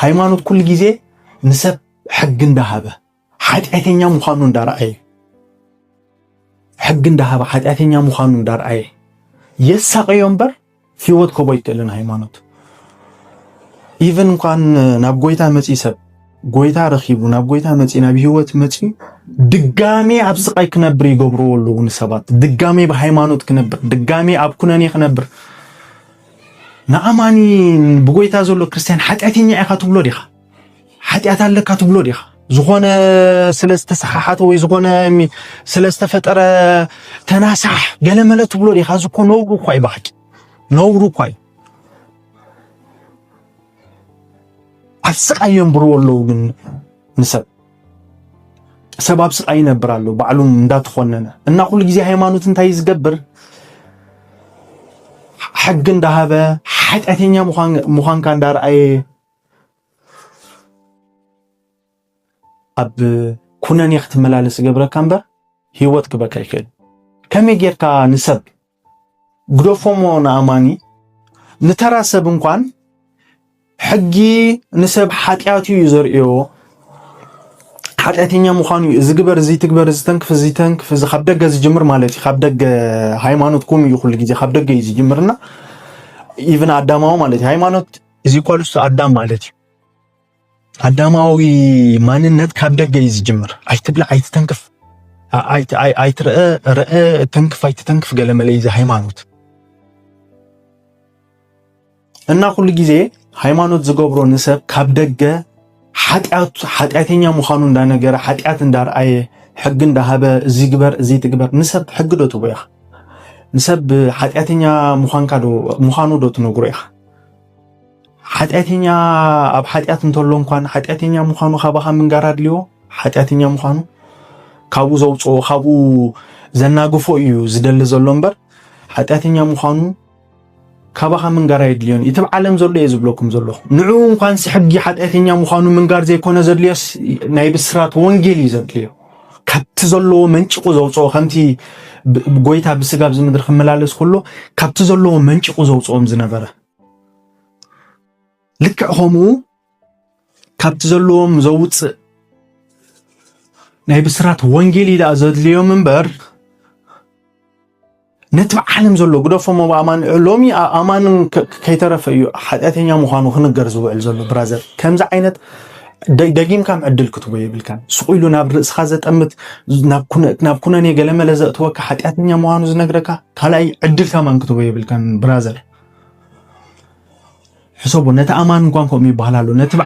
ሃይማኖት ኩሉ ግዜ ንሰብ ሕጊ እንዳሃበ ሓጢኣተኛ ምዃኑ እንዳረኣየ፣ ሕጊ እንዳሃበ ሓጢኣተኛ ምዃኑ እንዳረኣየ የሳቐዮ እምበር ህይወት ክህቦ ኣይክእልን። ሃይማኖት ኢቨን እንኳን ናብ ጎይታ መጺ ሰብ ጎይታ ረኺቡ ናብ ጎይታ መጺ ናብ ህይወት መጺ ድጋሜ ኣብ ስቓይ ክነብር ይገብርዎ ኣለዉ ንሰባት። ድጋሜ ብሃይማኖት ክነብር፣ ድጋሜ ኣብ ኩነኔ ክነብር። ንኣማኒ ብጎይታ ዘሎ ክርስትያን ሓጢኣተኛ ኢኻ ትብሎ ዲኻ? ሓጢኣት ኣለካ ትብሎ ዲኻ? ዝኾነ ስለ ዝተሰሓሓተ ወይ ዝኾነ ሚ-፣ ስለ ዝተፈጠረ ተናሳሕ ገለመለ ትብሎ ዲኻ? እዚ እኮ ነውሪ እኳ እዩ ብሓቂ። ነውሪ እኳ እዩ። ኣብ ስቓይ የንብርዎ ኣለዉ ግን ንሰብ። ሰብ ኣብ ስቓይ ይነብር ኣሎ፣ ባዕሉ እንዳተኾነነ። እና ኩሉ ግዜ ሃይማኖት እንታይ እዩ ዝገብር? ሕጊ እንዳሃበ፣ ሓጢኣተኛ ምዃን-፣ ምዃንካ እንዳረኣየ፣ ኣብ ኩነኔ ክትመላለስ ይገብረካ እምበር፣ ህይወት ክበካ ይኽእል። ከመይ ጌርካ ንሰብ፣ ግደፎሞ ንኣማኒ፣ ንተራ ሰብ እንኳን፣ ሕጊ ንሰብ ሓጢኣቱ እዩ ዘርእዮ፣ ሓጢኣተኛ ምዃኑ እዩ። እዚ ግበር፣ እዚ ትግበር፣ እዚ ተንክፍ፣ እዚ ተንክፍ፣ እዚ ካብ ደገ ዝጅምር ማለት እዩ። ካብ ደገ ሃይማኖት ከምኡ እዩ ኩሉ ግዜ፣ ካብ ደገ እዩ ዝጅምርና። ኢቭን ኣዳማዊ ማለት እዩ። ሃይማኖት እዚ ኳልሱ ኣዳም ማለት እዩ። ኣዳማዊ ማንነት ካብ ደገ እዩ ዝጅምር። ኣይትብላዕ፣ ኣይትተንክፍ፣ ኣ-፣ ኣይት-፣ ኣይ-፣ ኣይትርአ፣ ርአ፣ ተንክፍ፣ ኣይትተንክፍ፣ ገለ መለ እዩ እዚ ሃይማኖት። እና ኩሉ ግዜ ሃይማኖት ዝገብሮ ንሰብ ካብ ደገ ሓጢኣት-፣ ሓጢኣተኛ ምዃኑ እንዳነገረ፣ ሓጢኣት እንዳርኣየ፣ ሕጊ እንዳሃበ፣ እዚ ግበር፣ እዚ ትግበር፣ ንሰብ ሕጊ ዶ ትቦ ኢኻ? ንሰብ ሓጢኣተኛ ምዃንካ ዶ፣ ምዃኑ ዶ ትነግሮ ኢኻ? ሓጢኣተኛ ኣብ ሓጢኣት እንተሎ እንኳን ሓጢኣተኛ ምዃኑ ካባኻ ምንጋር ኣድልዮ? ሓጢኣተኛ ምዃኑ ካብኡ ዘውፅኦ፣ ካብኡ ዘናግፎ እዩ ዝደሊ ዘሎ እምበር፣ ሓጢኣተኛ ምዃኑ ካባኻ ምንጋር ኣየድልዮን። እቲ ኣብ ዓለም ዘሎ እየ ዝብለኩም ዘለኹ። ንዕኡ እንኳንስ ሕጊ ሓጢኣተኛ ምዃኑ ምንጋር ዘይኮነ ዘድልዮስ፣ ናይ ብስራት ወንጌል እዩ ዘድልዮ። ካብቲ ዘለዎ መንጭቑ ዘውፅኦ፣ ከምቲ ብ-፣ ጎይታ ብስጋ ኣብዚ ምድሪ ክመላለስ ከሎ፣ ካብቲ ዘለዎ መንጭቑ ዘውፅኦም ዝነበረ። ልክዕ ከምኡ ካብቲ ዘለዎም ዘውፅእ ናይ ብስራት ወንጌል እዩ ደኣ ዘድልዮም እምበር፣ ነቲ ብዓለም ዘሎ ግደፎሞ ብኣማን፣ ሎሚ ኣ-፣ ኣማን ከ-፣ ከይተረፈ እዩ ሓጢኣተኛ ምዃኑ ክንገር ዝውዕል ዘሎ ብራዘር። ከምዚ ዓይነት ደ-፣ ደጊምካ ዕድል ክትቦ የብልካን። ስቕ ኢሉ ናብ ርእስኻ ዘጠምት፣ ናብ ኩነ-፣ ናብ ኩነኔ ገለመለ ዘእትወካ፣ ሓጢኣተኛ ምዃኑ ዝነግረካ ካልኣይ ዕድል ከማን ክትቦ የብልካን ብራዘር። ሕሰቦ፣ ነቲ ኣማን እንኳን ከምኡ ይበሃል ኣሎ፣ ነቲ ብ-፣